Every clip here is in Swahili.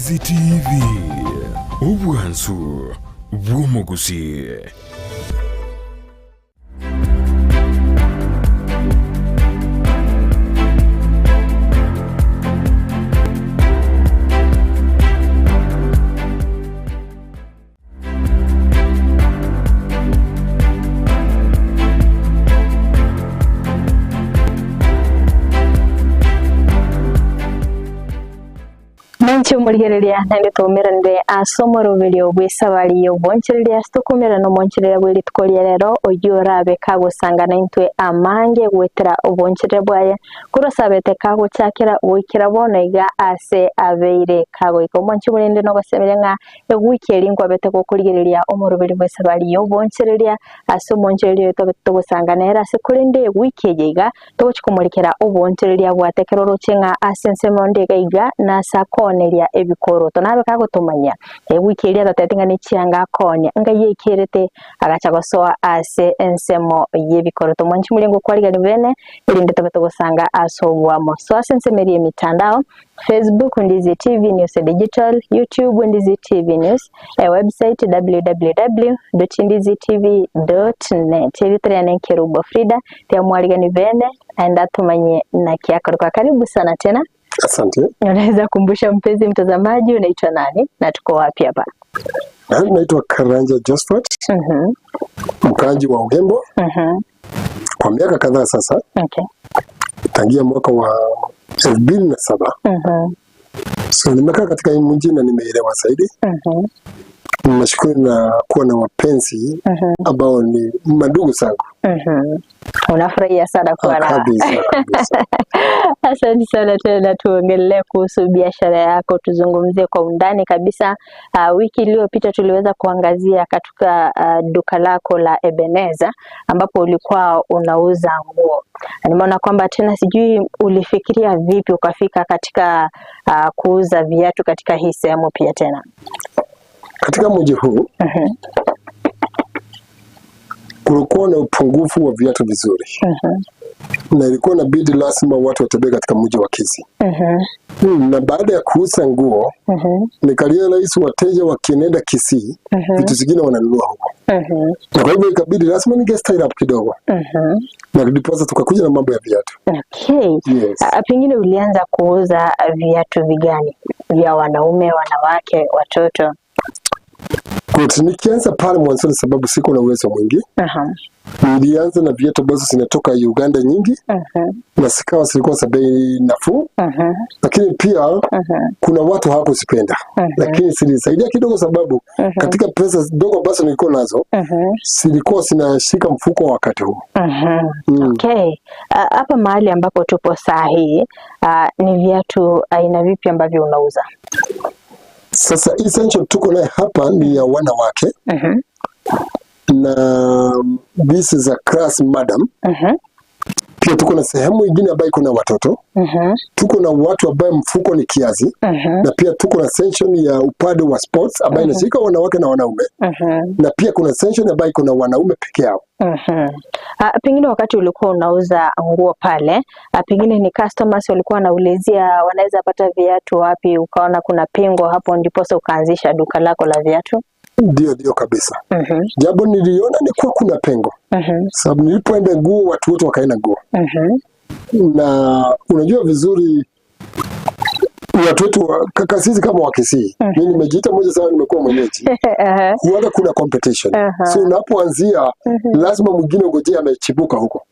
Ndizi TV, obwansu bw'omuguzi. Ninche omorigereria naende twaumeranire ase omoroberio bwa esabari ya obonchereria ase tokomerana omonchereria bwa rituko ria rero oywo orabe kagosanga naintwe amange goetera obonchereria bwaye korwa asabete kagochakera goikera bono iga ase abeire kagoika. Omonche morende nogosemeria ng'a ewiki eria nkwabete gokorigereria omoroberio bwa esabari ya obonchereria ase omonchereria oyo twabete togosanga nere ase korende ewiki eye iga togochi komorikera obonchereria abwate ekero oroche ng'a ase ensemo onde iga iga nase akooneria ebikoroto nabe kagotomanya ewiki eria atatete ng'a nechianga akoonia ngai aikerete agacha gosoa ase ensemo ya ebikoroto. Mwanchi moria ngokwarigani bene erinde tobe togosanga ase obwamo. So ase ensemo eria emitandao Facebook Ndizi TV News Digital, YouTube Ndizi TV News, website www.ndizitv.net. Eritrea ne Kerubo Frida tia mwarigani bene aenda tumanye na kiakorwa. Karibu sana tena. Asante. Unaweza kumbusha mpenzi mtazamaji unaitwa nani na tuko wapi hapa? Naitwa Karanja Josephat, mkaaji wa Ugembo kwa miaka kadhaa sasa. Tangia mwaka wa 2007. So nimekaa katika hii mji na nimeelewa zaidi. Nashukuru na kuwa na wapenzi ambao ni mandugu zangu. Unafurahia sana kuwa na Kabisa, kabisa. Asante sana tena, tuongelee kuhusu biashara yako, tuzungumzie kwa undani kabisa. Wiki iliyopita tuliweza kuangazia katika duka lako la Ebeneza ambapo ulikuwa unauza nguo. Nimeona kwamba tena sijui ulifikiria vipi ukafika katika kuuza viatu katika hii sehemu pia tena. Katika mji huu kulikuwa na upungufu wa viatu vizuri. Na ilikuwa inabidi lazima watu watembee katika mji wa Kisii. Na baada ya kuuza nguo, nikarealize wateja wakienda Kisii, vitu zingine wananunua huko. Na kwa hivyo ikabidi lazima ninge style up kidogo. Na ndiposa tukakuja na mambo ya viatu. Yes. Pengine ulianza kuuza viatu vigani? Vya wanaume, wanawake, watoto? Good. Nikianza pale mwanzoni sababu siko na uwezo mwingi. Nilianza na viatu ambazo zinatoka Uganda nyingi. Na zikawa zilikuwa za bei nafuu. Lakini pia kuna watu hawakuzipenda. Lakini zilisaidia kidogo sababu katika pesa ndogo ambazo nilikuwa nazo, zilikuwa zinashika mfuko wakati huo. Hapa mahali ambapo tupo saa hii, ni viatu aina vipi ambavyo unauza? Sasa essential tuko naye hapa ni ya wanawake. Na this is a class madam. Pia tuko na sehemu nyingine ambayo iko na watoto. Tuko na watu ambao mfuko ni kiasi. Na pia tuko na section ya upande wa sports ambayo inashika wanawake na wanaume. Na pia kuna section ambayo iko na wanaume peke yao. Pengine wakati ulikuwa unauza nguo pale, pengine ni customers walikuwa wanaulizia wanaweza pata viatu wapi, ukaona kuna pengo hapo ndiposa ukaanzisha duka lako la viatu? Ndio, ndio kabisa. Jambo niliona ni kuwa kuna pengo. Sababu nilipoenda nguo watu wote wakaenda nguo. Na unajua vizuri watu wetu kaka sisi kama wa Kisii. Mimi nimejiita moja sana nimekuwa mwenyeji. Huwa kuna competition. So unapoanzia lazima mwingine ungojee amechipuka huko.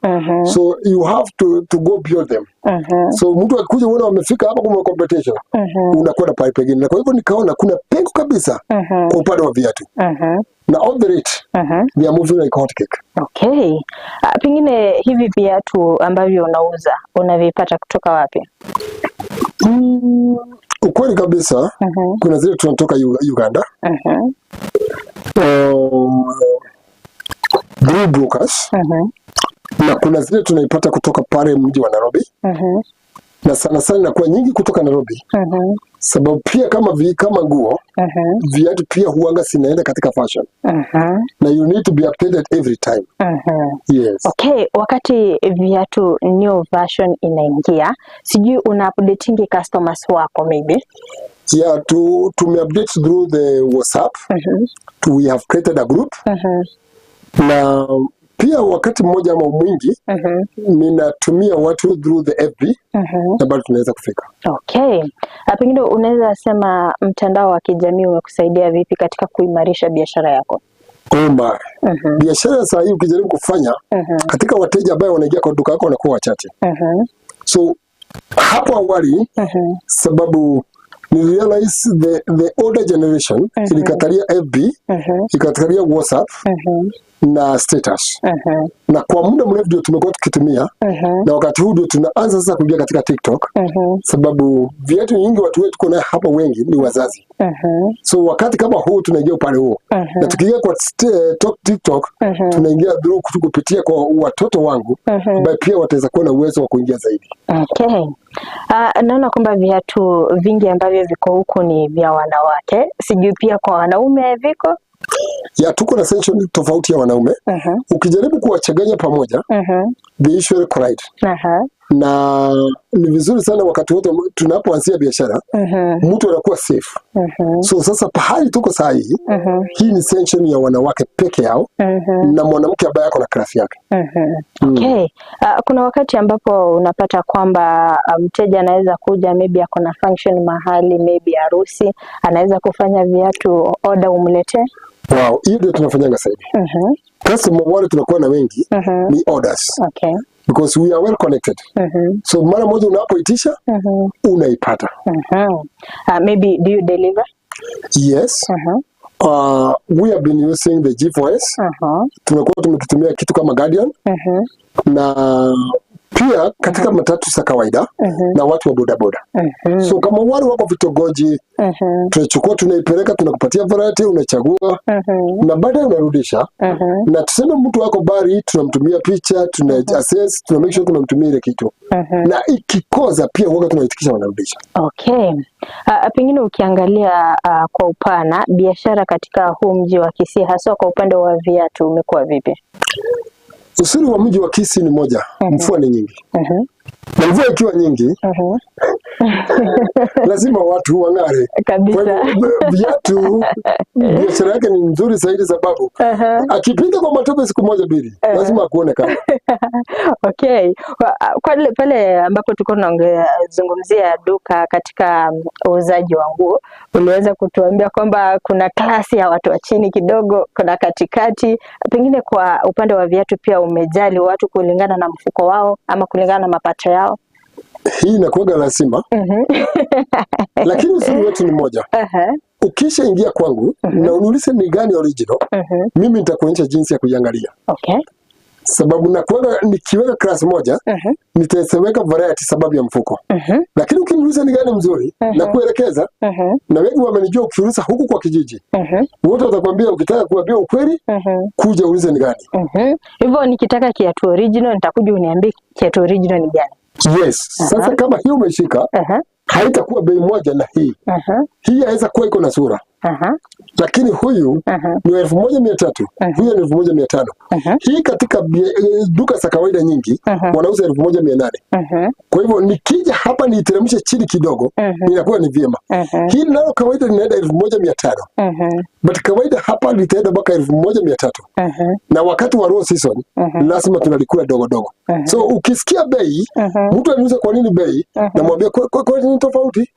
So you have to go beyond them. So mtu akikuja uone wamefika hapa kwa competition, unakwenda pale pengine. Na kwa hivyo nikaona kuna pengo kabisa kwa upande wa viatu. Na on the rate, they are moving like hot cake. Pengine hivi viatu ambavyo unauza unavipata kutoka wapi? Ukweli kabisa, kuna zile tunatoka Uganda. Blue Brokers. Na kuna zile tunaipata kutoka pale mji wa Nairobi. Na sana sana inakuwa nyingi kutoka Nairobi. Sababu pia kama nguo, viatu pia huanga zinaenda katika fashion na you need to be updated every time. Yes. Okay, wakati viatu new version inaingia, sijui una updatingi customers wako maybe? Yeah, to update through the WhatsApp. We have created a group. Na pia wakati mmoja ama mwingi ninatumia watu through the FB na bado tunaweza kufika. Okay. Pengine unaweza sema mtandao wa kijamii umekusaidia vipi katika kuimarisha biashara yako? Oh my. Biashara saa hii ukijaribu kufanya katika wateja ambao wanaingia kwa duka yako wanakuwa wachache. So hapo awali, sababu nilirealize the older generation ilikatalia FB, ikakatalia WhatsApp na status. Na kwa muda mrefu ndio tumekuwa tukitumia na wakati huu ndio tunaanza sasa kuingia katika TikTok, sababu viatu nyingi watu wetu tuko naye hapa wengi ni wazazi. So wakati kama huu tunaingia upande huo. Na tukiingia kwa TikTok, tunaingia through kupitia kwa watoto wangu ambaye pia wataweza kuwa na uwezo wa kuingia zaidi. Okay. Naona kwamba viatu vingi ambavyo viko huku ni vya wanawake, sijui pia kwa wanaume viko? Ya, tuko na section tofauti ya wanaume. Ukijaribu kuwachanganya pamoja, they usually collide. Na ni vizuri sana wakati wote tunapoanzia biashara, mtu anakuwa safe. So sasa pahali tuko saa hii, hii ni section ya wanawake peke yao na mwanamke ambaye ako na craft yake. Okay. Kuna wakati ambapo unapata kwamba mteja anaweza kuja, maybe ako na function mahali, maybe harusi, anaweza kufanya viatu order umletee? Wow, hiyo ndio tunafanyanga zaidi. Customer wale tunakuwa na wengi ni orders. Because we are well connected. So mara moja unapoitisha, unaipata. Maybe do you deliver? Yes. We have been using the G4S. Tumekuwa tumekitumia kitu kama Guardian. Na pia katika matatu za kawaida na watu wa bodaboda. So kama wale wako vitongoji, tunachukua, tunaipeleka, tunakupatia variety, unachagua na baadaye unarudisha. Na tuseme mtu wako bari, tunamtumia picha, tuna assess, tuna make sure tunamtumia ile kitu. Na ikikosa pia huwa tunaitikisha, wanarudisha. Okay. Pengine ukiangalia kwa upana biashara katika huu mji wa Kisii haswa kwa upande wa viatu umekuwa vipi? Uzuri wa mji wa Kisii ni moja, mvua ni nyingi. Na mvua ikiwa nyingi, lazima watu wang'are. Kwa hivyo viatu biashara yake ni nzuri zaidi, sababu akipita kwa matope siku moja mbili, lazima akuone kama. Okay. Kwa pale ambapo tulikuwa tunazungumzia duka katika uuzaji wa nguo, uliweza kutuambia kwamba kuna klasi ya watu wa chini kidogo, kuna katikati. Pengine kwa upande wa viatu pia umejali watu kulingana na mfuko wao ama kulingana na mapato yao? Hii inakuwaga lazima. Lakini uzuri wetu ni moja. Ukishaingia kwangu na uniulize ni gani original, mimi nitakuonyesha jinsi ya kuiangalia. Sababu nakuwaga nikiweka class moja, nitaweka variety sababu ya mfuko. Lakini ukiniuliza ni gani mzuri, na kuelekeza, na wengi wamenijua, ukiuliza huku kwa kijiji, wote watakwambia ukitaka kuambia ukweli, kuja uulize ni gani. Hivyo nikitaka kiatu original nitakuja uniambie kiatu original ni gani? Yes. Sasa kama hiyo umeshika, haitakuwa bei moja na hii. Hii yaweza kuwa iko na sura. Lakini huyu ni 1300, huyu ni 1500. Hii katika duka za kawaida nyingi wanauza 1800. Kwa hivyo nikija hapa niiteremshe chini kidogo, inakuwa ni vyema. Hii nalo kawaida linaenda 1500. But kawaida hapa litaenda mpaka 1300. Na wakati wa low season lazima tunalikula dogo dogo. So ukisikia bei, mtu aniuliza kwa nini bei, namwambia kwa nini tofauti?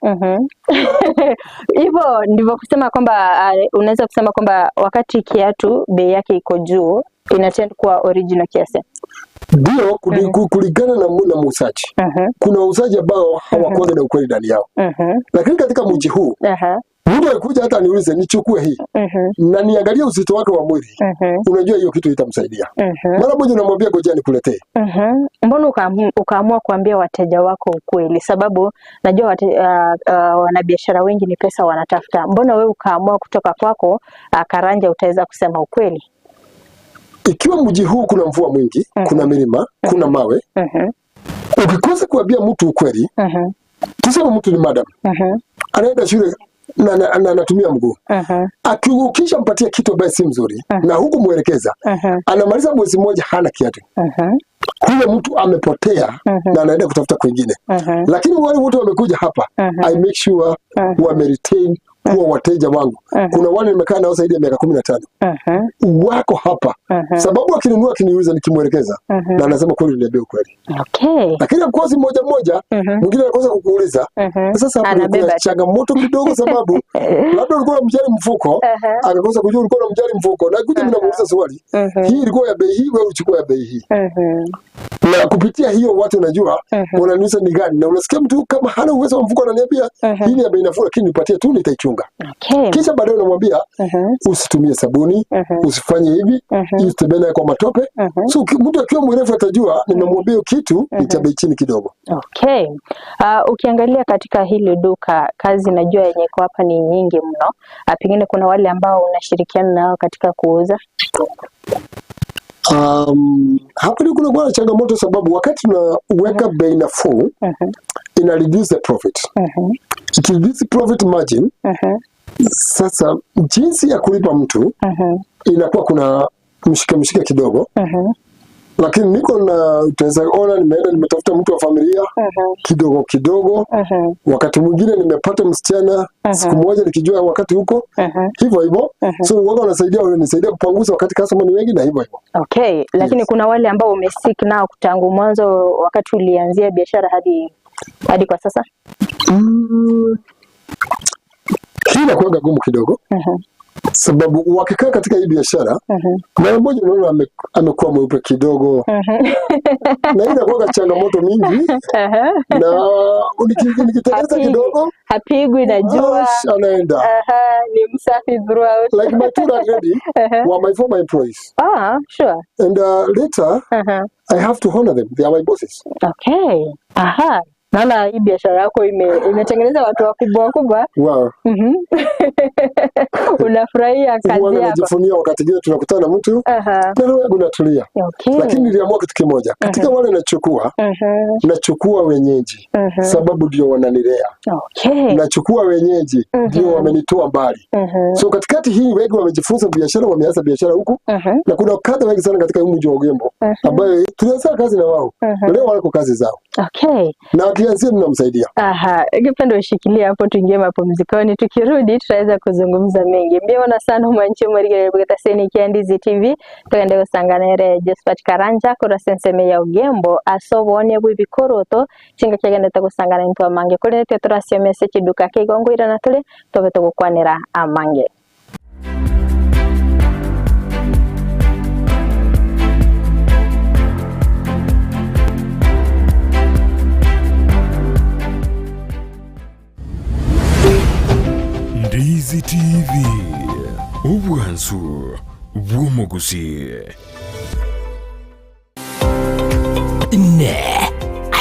Hivyo ndivyo kusema kwamba unaweza kusema kwamba wakati kiatu bei yake iko juu ina tend kuwa original kiasi. Ndio, kulingana na muuzaji. Kuna wauzaji ambao hawakuwa na ukweli ndani yao. Lakini katika mji huu, mtu alikuja hata niulize nichukue hii na niangalie uzito wake wa mwili. Unajua hiyo kitu itamsaidia. Mara moja unamwambia ngoja nikuletee. Mbona ukaamua kuambia wateja wako ukweli? Sababu najua wanabiashara wengi ni pesa wanatafuta. Mbona wewe ukaamua kutoka kwako Karanja utaweza kusema ukweli? Ikiwa mji huu kuna mvua mwingi, kuna milima, kuna mawe, ukikosa kuambia mtu ukweli, Tuseme mtu ni madam anaenda shule na anatumia mguu, akisha mpatia kitu ambaye si mzuri na huku mwelekeza, anamaliza mwezi mmoja hana kiatu. Huyo mtu amepotea na anaenda kutafuta kwingine. Lakini wale wote wamekuja hapa, I make sure wame retain kuwa wateja wangu. Kuna wale nimekaa nao zaidi ya miaka 15 wako hapa, sababu akinunua akiniuliza, nikimwelekeza na anasema kweli, niambie ukweli. Lakini of course mmoja mmoja mwingine anakosa kukuuliza. Sasa hapo ndio Anabeba kuna tu. Changamoto kidogo, sababu labda ulikuwa unamjali mfuko, akakosa kujua ulikuwa unamjali mfuko, na kuja mimi namuuliza swali, hii ilikuwa ya bei hii, wewe uchukua ya bei hii, na kupitia hiyo watu najua wananiuliza ni gani, na unasikia mtu kama hana uwezo wa mfuko ananiambia hii ni ya bei nafuu, lakini nipatie tu nitaichunga. Kisha baadaye unamwambia usitumie sabuni, usifanye hivi, hii usitembee nayo kwa matope. So mtu akiwa mwerevu atajua nimemwambia hiyo kitu ni cha bei chini kidogo. Okay. Ukiangalia katika hili duka, kazi najua yenye iko hapa ni nyingi mno. Pengine kuna wale ambao unashirikiana nao katika kuuza. Hapa ndio kuna changamoto, sababu wakati tunaweka bei nafuu ina reduce the profit. It reduce profit margin. Sasa jinsi ya kulipa mtu inakuwa kuna mshike mshike kidogo, lakini niko na utaweza ona, nimeenda nimetafuta mtu wa familia kidogo kidogo. Wakati mwingine nimepata msichana siku moja nikijua wakati huko hivyo hivyo, so waga wanasaidia, wananisaidia kupanguza wakati customer ni wengi na hivyo hivyo. Okay, lakini Yes. kuna wale ambao umestick nao tangu mwanzo wakati ulianzia biashara hadi kwa sasa? Hii inakuwaga gumu kidogo, sababu wakikaa katika hii biashara mara moja unaona amekuwa mweupe kidogo na hii inakuwaga changamoto mingi na nikitengeneza kidogo Hapigwi na jua. Ash, anaenda. Aha, ni msafi throughout. Like my two lady were my former employees Ah, sure. and later I have to honor them, they are my bosses. Okay. Aha. Naona hii biashara yako imetengeneza watu wakubwa wakubwa. Wow. Unafurahia kazi Huwa yako. najivunia wakati mwingine tunakutana na mtu na roho yangu inatulia. Lakini niliamua kitu kimoja, katika wale nachukua, nachukua wenyeji sababu ndio wananilea. Nachukua wenyeji ndio wamenitoa mbali. So katikati hii wengi wamejifunza biashara, wameanza biashara huku na kuna kadha wengi sana katika huu mji wa Ugembo ambayo tulianza kazi na wao, leo wako kazi zao na akianzia tunamsaidia. Aha, ningependa ushikilie hapo, tuingie mapumzikoni. Tukirudi tutaweza kuzungumza mengi. Mbiona sana mwanchi mwarigere bwetaseni kia Ndizi TV, tugende gusanganere Josephat Karanja kura senseme ya Ugembo asobone bwi bikoroto chinga kiagendete gusangana into amange kuri nitwe turasiomese chiduka kigongo na tuli tobe tugukwanira amange. Ndizi TV, obwansu bw'omuguzi. Nne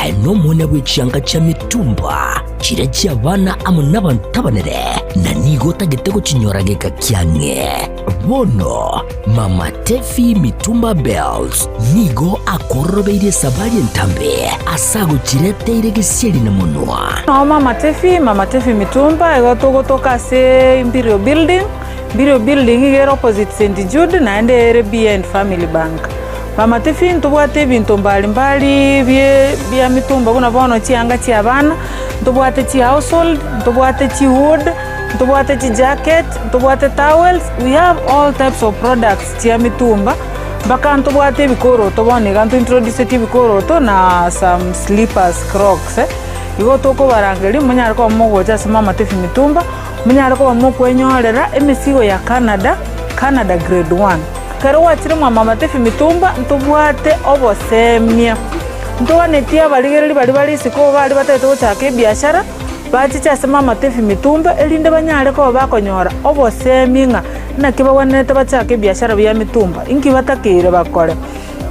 aino mwene bw'echianga chia mitumba chiria chia bana amo n'abantabanere na nigo tagete gochinyora geka kiang'e bono Mama Tefi Mitumba Bells nigo akorobeirie sabari entambe asagochireteire gesieri na monwa. No, Mama Tefi, Mama Tefi Mitumba, igo tugutuka ase Imperial Building. Imperial Building igere opposite St. Jude naende ere BN Family Bank. Mama Tefi ntubwate ebinto mbalimbali bia mitumba buna bono chianga chia bana, ntubwate chi household, ntubwate chi wood, ntubwate chi jacket, ntubwate towels. We have all types of products chia mitumba. Mpaka ntubwate ebikoroto bono iga ntuintroducete ebikoroto na some slippers, crocs. Igo tukubarangeri munyare kuba mugocha ase Mama Tefi Mitumba, munyare kuba mukwenyorera emisigo ya Canada, Canada grade 1. Kero gwachire mwa Mama Tefi Mitumba ntubwate obosemia ntuganetie abarigereri bari bari isiko bari batagete gochaka ebiashara bachiche ase Mama Tefi Mitumba erinde banyare kuba bakonyora obosemia ng'a naki bagwenerete bachake ebiashara bia mitumba inki batakeire bakore.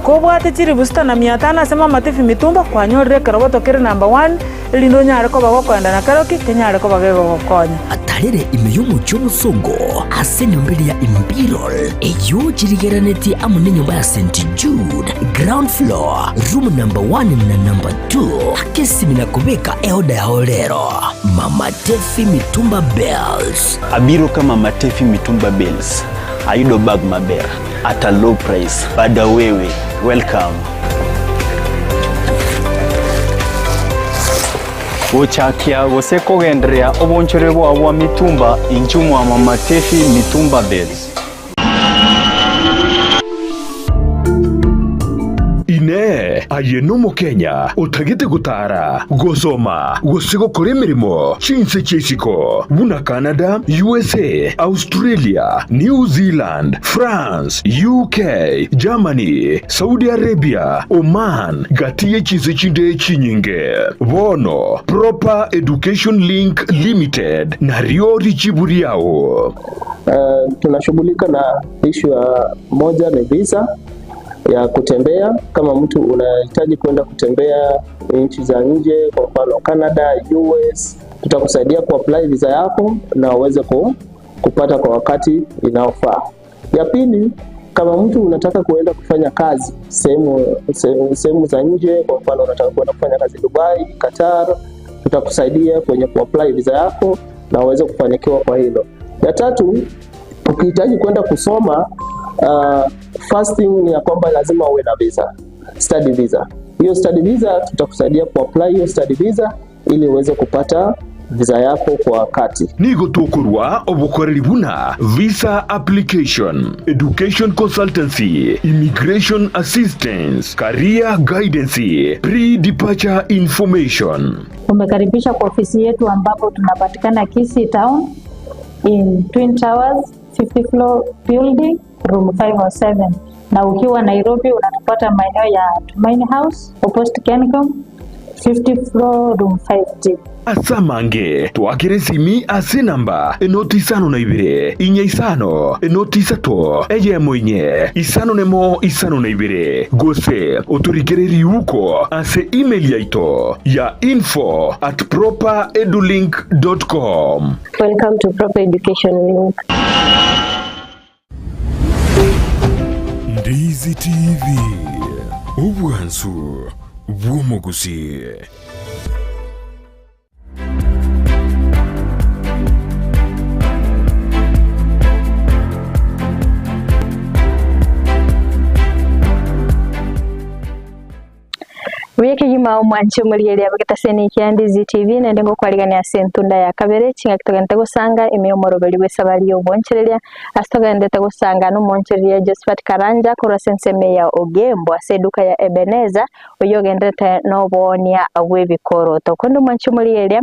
Kobwate chiribu sita na mia tano ase Mama Tefi Mitumba kwanyorire ekeroboto kere number 1 erinde onyare koba gokoenda na keroki kenyare koba gegogokonya. Atarere ime y'omuchi omusongo ase enyomba eria ya Imperial eyo chirigeraneti amo na enyomba ya St Jude ground floor room number 1 na number 2 akesimi na kubeka eoda yao lero. Mama Tefi Mitumba Bells. Abiro ka Mama Tefi Mitumba Bells ayudo bag maber at a low price. Bada wewe, welcome. Gochakia gose kogenderea obonchore bwa bwa mitumba inchumwa Mama Tefi Mitumba Bells. Ine aye nomo Kenya utagete gutara gosoma gose gokora emirimo chinse chisiko buna Canada, USA, Australia, New Zealand, France, UK, Germany, Saudi Arabia, Oman gatiye chinse chinde chinyinge bono Proper Education Link Limited na Riori Chiburiao. Tunashughulika na issue ya moja ni visa ya kutembea. Kama mtu unahitaji kwenda kutembea nchi za nje, kwa mfano Canada, US, tutakusaidia kuapply visa yako na uweze kupata kwa wakati inaofaa. Ya pili, kama mtu unataka kuenda kufanya kazi sehemu za nje, kwa mfano unataka kwenda kufanya kazi Dubai, Qatar, tutakusaidia kwenye kuapply visa yako na uweze kufanikiwa kwa hilo. Ya tatu, ukihitaji kwenda kusoma, first thing ni ya kwamba lazima uwe na visa, study visa. Hiyo study visa tutakusaidia kuapply hiyo study visa ili uweze kupata visa yako kwa wakati. Nigo tukurwa obukoreri buna visa application, education consultancy, immigration assistance, career guidance, pre-departure information. Umekaribisha kwa ofisi yetu ambapo tunapatikana Kisii Town in Twin Towers 50 floor building room 507, na ukiwa Nairobi unatupata maeneo ya Tumaini House opposite Kencom 50 floor room 5D. Asamange twakire simi ase namba enoti isano na ibere inya isano enoti isato eyemo inye isano nemo isano na ibere gose oturikere uko ase email yaito ya info@properedulink.com. Welcome to Proper Education Link. Ndizi TV ubwansu bw'omuguzi. Wiki gima omwanchi omorigereria bagetaseni kia Ndizi TV nende ngokwarigania ase entunda ya kabere chinga kitogente gosanga ime omoroberi bwe sabari y'obwonchereria ase togendete gosanga n'omonchereria Josephat Karanja korwa ase ensemo ya Ogembo ase eduka ya Ebeneza oyo ogendete n'obwonia bw'ebikoroto kondo omwanchi omorigereria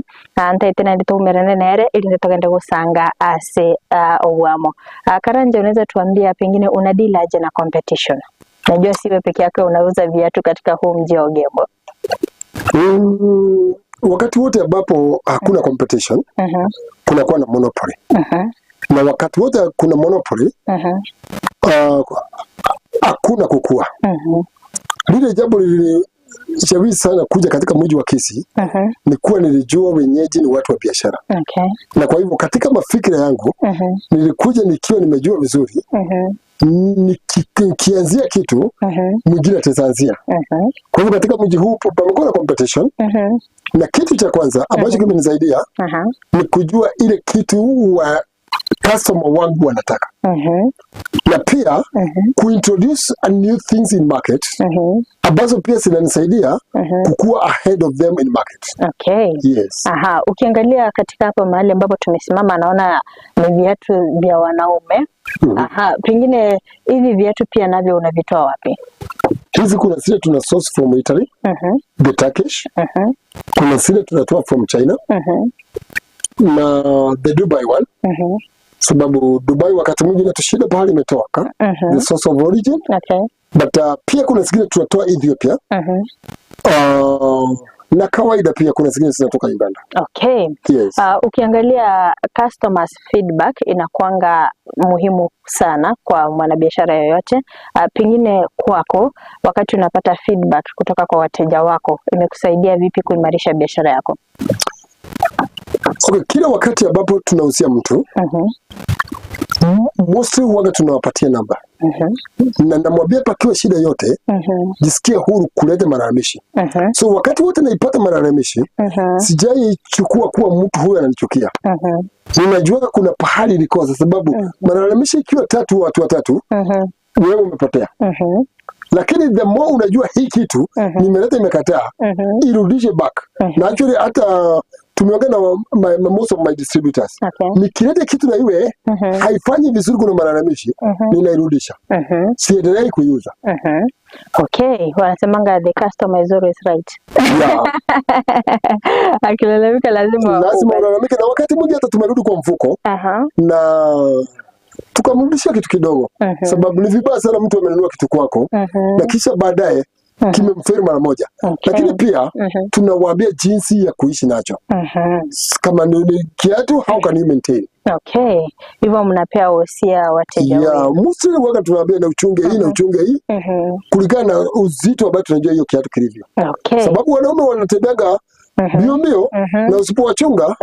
ntaete naende toumerane nere erinde togende gosanga ase obwamo. Karanja, unaweza tuambia pengine una deal aje na competition? Najua siwe peke yako unauza viatu katika huu mji wa Ogembo. Wakati wote ambapo hakuna competition, kunakuwa na monopoly. Na wakati wote kuna monopoly, hakuna kukua. Lile jambo lilishawishi sana kuja katika mji wa Kisii ni kuwa nilijua wenyeji ni watu wa biashara. Na kwa hivyo katika mafikira yangu nilikuja nikiwa nimejua vizuri nikianzia kitu mwingine ataanzia. Kwa hivyo katika mji huu pamekuwa na competition. Na kitu cha kwanza ambacho kimenisaidia ni kujua ile kitu wa customer wangu wanataka. Na pia kuintroduce a new things in market ambazo pia zinanisaidia kukua ahead of them in market. Okay. Yes. Aha, ukiangalia katika hapa mahali ambapo tumesimama naona ni viatu vya wanaume. Aha, pengine hivi viatu pia navyo unavitoa wapi? Hizi kuna zile tuna source from Italy, the Turkish. Kuna zile tunatoa from China. Na the Dubai one. Sababu Dubai wakati mwingi inatushida pahali imetoka. The source of origin. Okay. But pia kuna zingine tunatoa Ethiopia. Na kawaida pia kuna zingine zinatoka Uganda. Okay. Yes. Ukiangalia customers feedback inakuanga muhimu sana kwa mwanabiashara yoyote. Pengine kwako, wakati unapata feedback kutoka kwa wateja wako, imekusaidia vipi kuimarisha biashara yako? Okay, kila wakati ambapo tunauzia mtu, mostly huwaga tunawapatia namba na namwambia pakiwa shida yote, jisikie huru kuleta malalamishi. So wakati wote naipata malalamishi, sijai chukua kuwa mtu huyu ananichukia. Ninajua kuna pahali nilikosa, sababu malalamishi ikiwa tatu, watu watatu, wewe umepotea. Lakini the more unajua hii kitu nimeleta imekataa, irudishe back. Na actually hata tumeongea na most of my distributors, nikileta kitu na iwe haifanyi vizuri, kuna malalamishi, ninairudisha, siendelei kuiuza. Okay, wanasemanga the customer is always right. Yeah. Akilalamika lazima Lazima ulalamike, na wakati mwingine hata tumerudi kwa mfuko na tukamrudishia kitu kidogo, sababu ni vibaya sana mtu amenunua kitu kwako na kisha baadaye kimemferi mara moja. Lakini pia tunawaambia jinsi ya kuishi nacho, kama ni kiatu, how can you maintain. Okay, hivyo mnapea wosia wateja wenu. Mostly waga tunawaambia na uchunge hii na uchunge hii kulingana na uzito ambao tunajua hiyo kiatu kilivyo. Sababu wanaume wanatembeaga mbio mbio na usipowachunga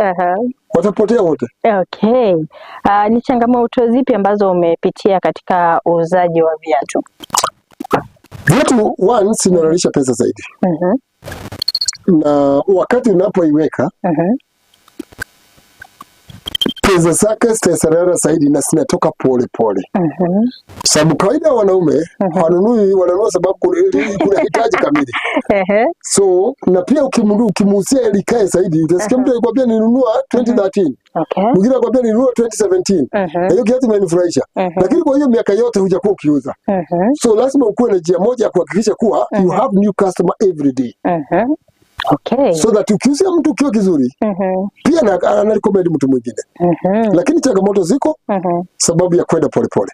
watapotea wote. Okay. Ni changamoto zipi ambazo umepitia katika uuzaji wa viatu? Viatu once inarudisha pesa zaidi. Na wakati unapoiweka pesa zake zitasalia zaidi na zinatoka pole pole. Sababu kawaida wanaume wanunui, wananunua sababu kuna hitaji kamili. So na pia ukimuuzia ili ikae zaidi, utasikia mtu akikwambia nilinunua 2013. Mwingine akwambia nilinunua 2017. Na hiyo kiatu imenifurahisha. Lakini kwa hiyo miaka yote hujakuwa ukiuza. So lazima ukuwe na njia moja ya kuhakikisha kuwa you have new customer every day. So that ukiuzia mtu kiwa kizuri, pia ana recommend mtu mwingine. Lakini changamoto ziko sababu ya kwenda polepole.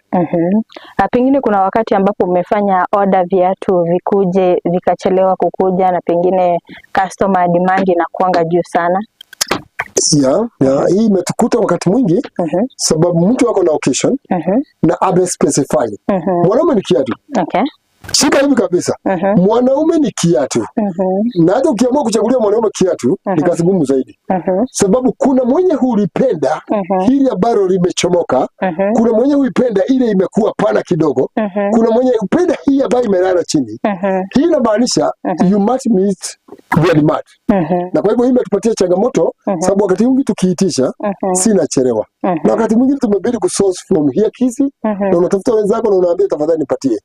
Pengine kuna wakati ambapo umefanya order viatu vikuje vikachelewa kukuja na pengine customer demand inakuanga juu sana. Yeah, hii imetukuta wakati mwingi, sababu mtu ako na occasion na ame specify. Mwanaume ni kiatu. Shika hivi kabisa. Mwanaume ni kiatu. Na hata ukiamua kuchagulia mwanaume kiatu ni kazi ngumu zaidi. Sababu kuna mwenye hulipenda hili ambalo limechomoka, kuna mwenye huipenda ile imekuwa pana kidogo, kuna mwenye hupenda hii ambayo imelala chini. Hii inamaanisha you must meet the demand. Na kwa hivyo hii imetupatia changamoto, sababu wakati mwingi tukiitisha sinachelewa. Na wakati mwingine tumebidi kusource from here Kisii, na unatafuta wenzako na unaambia tafadhali nipatie.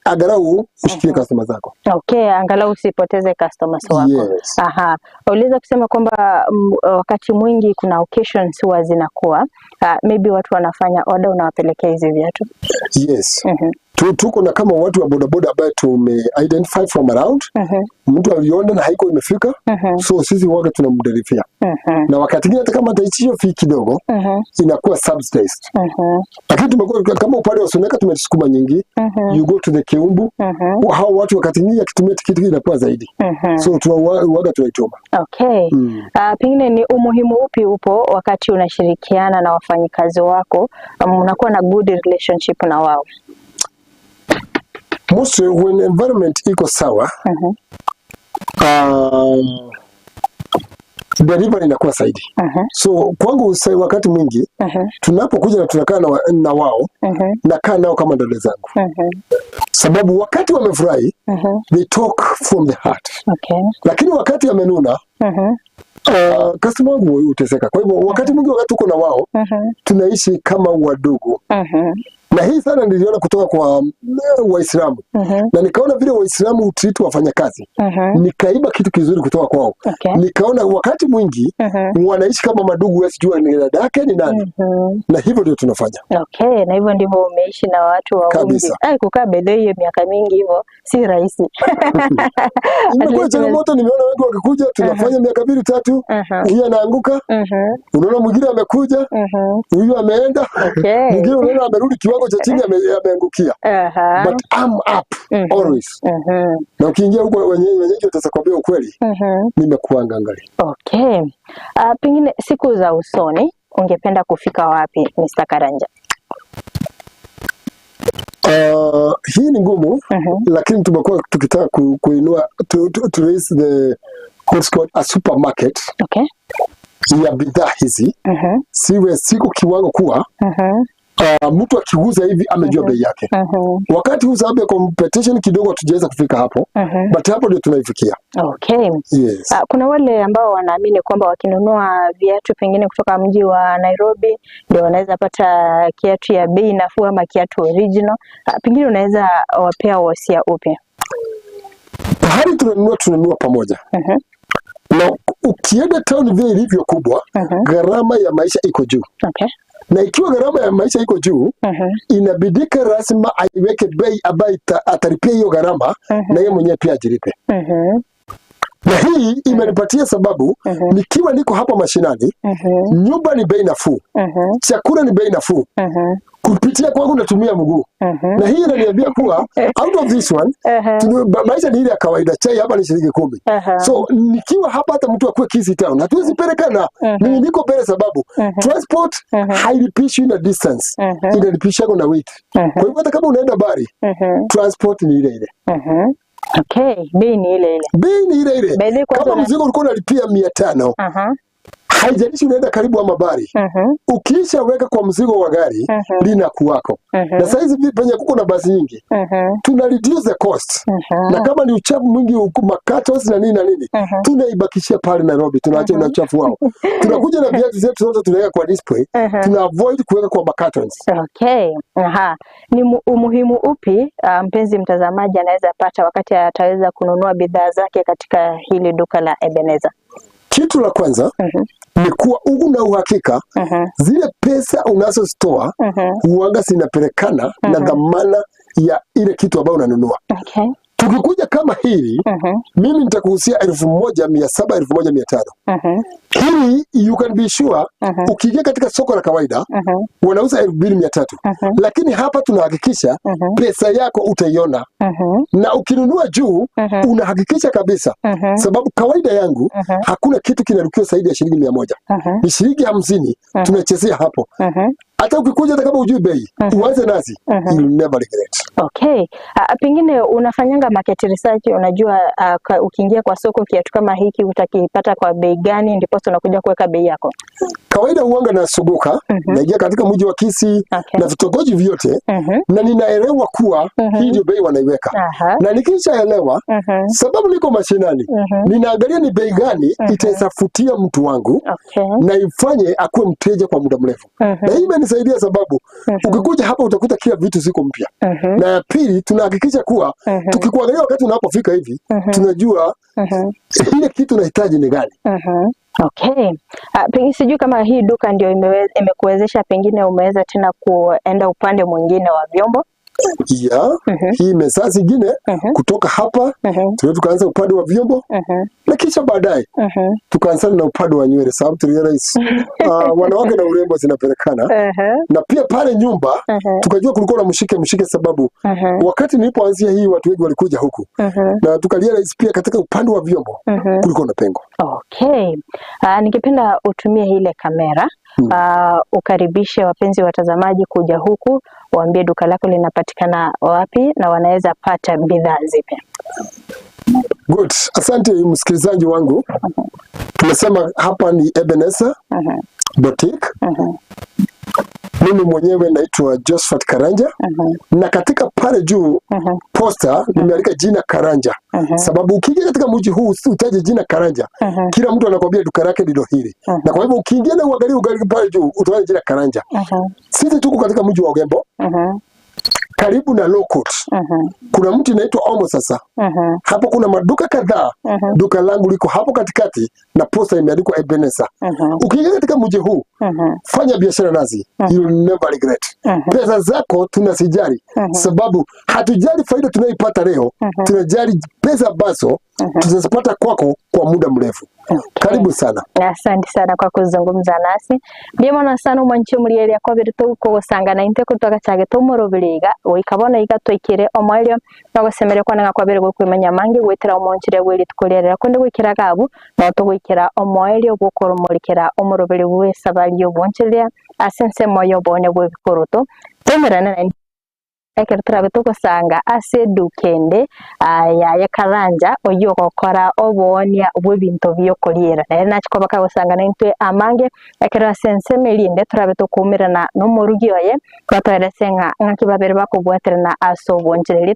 Angalau ushikie customer zako. Okay, angalau usipoteze customers wako. Yes. Aha. Uliweza kusema kwamba wakati mwingi kuna occasions huwa zinakuwa maybe watu wanafanya order, unawapelekea hizi viatu. Yes. Tuko na kama watu wa bodaboda ambaye tume identify from around. Mtu aliona na haiko imefika. So sisi waga tunamdelivia. Na wakati mwingine hata kama ataitisha fee kidogo, inakuwa subsidized. Lakini tumekuwa kama upande wa Suneka tumesukuma nyingi. You go to the Kiumbu. Hao watu wakati mwingine akitumia tikiti inakuwa zaidi. So waga tunaituma. Okay. Pengine ni umuhimu upi upo wakati unashirikiana na wafanyikazi wako, mnakuwa na good relationship na wao? Mostly when environment iko sawa, delivery inakuwa zaidi. So kwangu wakati mwingi tunapokuja na tunakaa na wao, nakaa nao kama dada zangu. Sababu wakati wamefurahi, they talk from the heart. Lakini wakati amenuna, customer wangu huteseka. Kwa hivyo wakati mwingi wakati tuko na wao, tunaishi kama wadugu. Na hii sana niliona kutoka kwa Waislamu. Na nikaona vile Waislamu hutreat wafanyakazi. Nikaiba kitu kizuri kutoka kwao. Nikaona wakati mwingi wanaishi kama madugu, wewe sijua ni dada yake ni nani. Na hivyo ndio tunafanya. Okay, na hivyo ndivyo umeishi na watu wa umri. Ai, kukaa bedhe hiyo miaka mingi hivyo si rahisi. Imekuwa changamoto, nimeona wengi wakikuja tunafanya miaka 2 3, huyu anaanguka. Unaona mwingine amekuja, huyu ameenda. Mwingine unaona amerudi kiwango kiwango cha chini ameangukia. But I'm up always. Na ukiingia huko wenyeji watakwambia ukweli. Nimekuwa ngangari. Okay. Pengine siku za usoni ungependa kufika wapi, Mr. Karanja? Hii ni ngumu, lakini tumekuwa tukitaka kuinua to raise the what's called a supermarket. Okay. Ya bidhaa hizi. Siwe siku kiwango kuwa mtu akiuza hivi amejua bei yake. Wakati huu sababu ya competition kidogo hatujaweza kufika hapo, but hapo ndio tunaifikia. Okay. Yes. Kuna wale ambao wanaamini kwamba wakinunua viatu pengine kutoka mji wa Nairobi ndio wanaweza pata kiatu ya bei nafuu ama kiatu original. Pengine unaweza wapea wasia upi? Pahali tunanunua pamoja. Na ukienda town vile ilivyo kubwa, gharama ya maisha iko juu. Okay. Na ikiwa gharama ya maisha iko juu, inabidika lazima aiweke bei ambayo atalipia hiyo gharama, na yeye mwenyewe pia ajilipe. Na hii imenipatia sababu, nikiwa niko hapa mashinani, nyumba ni bei nafuu, chakula ni bei nafuu, kupitia kwangu natumia mguu. Na hii inaniambia kuwa out of this one, maisha ni ile ya kawaida, chai hapa ni shilingi 10. So nikiwa hapa hata mtu akue Kisii town, hatuwezi pelekana. Mimi niko mbele sababu transport hailipishwi na distance, inalipishwa na weight. Kwa hivyo hata kama unaenda bari, transport ni ile ile. Okay, bei ni ile ile. Bei ni ile ile. Kama mzigo ulikuwa unalipia 500, haijalishi unaenda karibu ama bari. Ukisha weka kwa mzigo wa gari, linakuwako. Na saizi penye kuko na basi nyingi, tuna reduce the cost. Na kama ni uchafu mwingi makatos na nini na nini, tunaibakishia pale Nairobi, tunaacha na uchafu wao. Tunakuja na viatu zetu zote tunaweka kwa display, tuna avoid kuweka kwa makatos. Okay. Aha. Ni umuhimu upi mpenzi mtazamaji anaweza pata wakati ataweza kununua bidhaa zake katika hili duka la Ebeneza? Kitu la kwanza ni kuwa una uhakika zile pesa unazozitoa huanga zinapelekana na dhamana ya ile kitu ambayo unanunua. Okay. Tukikuja kama hili, mimi nitakuhusia 1700, 1500. Hili you can be sure, ukiingia katika soko la kawaida wanauza 2300. Lakini hapa tunahakikisha pesa yako utaiona. Na ukinunua juu unahakikisha kabisa. Sababu kawaida yangu hakuna kitu kinarukiwa zaidi ya shilingi 100. Ni shilingi 50 tunachezea hapo. Hata ukikuja hata kama hujui bei, uanze nasi, you'll never regret. Okay. Pengine unafanyanga market research, unajua ukiingia kwa soko kiatu kama hiki utakipata kwa bei gani, ndipo unakuja kuweka bei yako? Kawaida huanga nasuguka, naingia katika mji wa Kisii na vitongoji vyote, na ninaelewa kuwa hii ndio bei wanaiweka. Na nikishaelewa, sababu niko mashinani, ninaangalia ni bei gani itasafutia mtu wangu na ifanye akuwe mteja kwa muda mrefu. Na hii imenisaidia sababu ukikuja hapa utakuta kila vitu ziko mpya. Na ya pili tunahakikisha kuwa tukikuangalia wakati unapofika hivi, tunajua ile kitu unahitaji ni gani. Okay. Pengine sijui kama hii duka ndio imekuwezesha pengine umeweza tena kuenda upande mwingine wa vyombo. Yeah. Hii meza zingine kutoka hapa tukaanza upande wa vyombo, na kisha baadaye tukaanza na upande wa nywele, sababu tulirealize wanawake na urembo zinapelekana. Na pia pale nyumba tukajua kulikuwa na mshike sababu wakati nilipoanzia hii watu wengi walikuja huku, na tukarealize pia katika upande wa vyombo kulikuwa na pengo. Okay. Ningependa utumie ile kamera ukaribishe wapenzi watazamaji kuja huku, waambie duka lako linapatikana wapi na wanaweza pata bidhaa zipi. Good. Asante msikilizaji wangu. Tumesema hapa ni Ebeneza Boutique. Mimi mwenyewe naitwa Josephat Karanja. Na katika pale juu poster nimeandika jina Karanja. Sababu ukiingia katika mji huu utaje jina Karanja, kila mtu anakuambia duka lake ndilo hili. Na kwa hivyo ukiingia na uangalie ugali pale juu utaona jina Karanja. Sisi tuko katika mji wa Ogembo. Karibu na Law Court. Kuna mti inaitwa Omo sasa. Hapo kuna maduka kadhaa. Duka langu liko hapo katikati na posta imeandikwa Ebeneza. Ukiingia katika mji huu, fanya biashara nasi, you'll never regret. Pesa zako tunasijali, sababu hatujali faida tunayoipata leo, tunajali pesa ambazo tutazipata kwako kwa muda mrefu. Karibu sana. Asante sana kwa kuzungumza nasi. Ndiemona sana omwanchi omorigereria kwabere togokogosanga naintwe korwa twagachagete omorobere iga goika bono iga twaikire omoerio nogosemeria kwane ng'a kwabere gokwemanya mange gwetera omonchire bwa rituko riarera konde goikera gabu no togoikera omoerio gokoromorikera omorobere bwa esabari ya obonchereria ase ensemo ya obone bwa ebikoroto tomerane naende ekero turabe togosanga ase eduka ende yaye Karanja oyo ogokora oboonia bwa ebinto biokoriera naye nachikoba kagosanga naintwe amange ekero ase ensemo eria ende turabe tokuumerana na omorugi oye twatwerese ng'a ng'aki babere bakobwaterana ase obonchereri.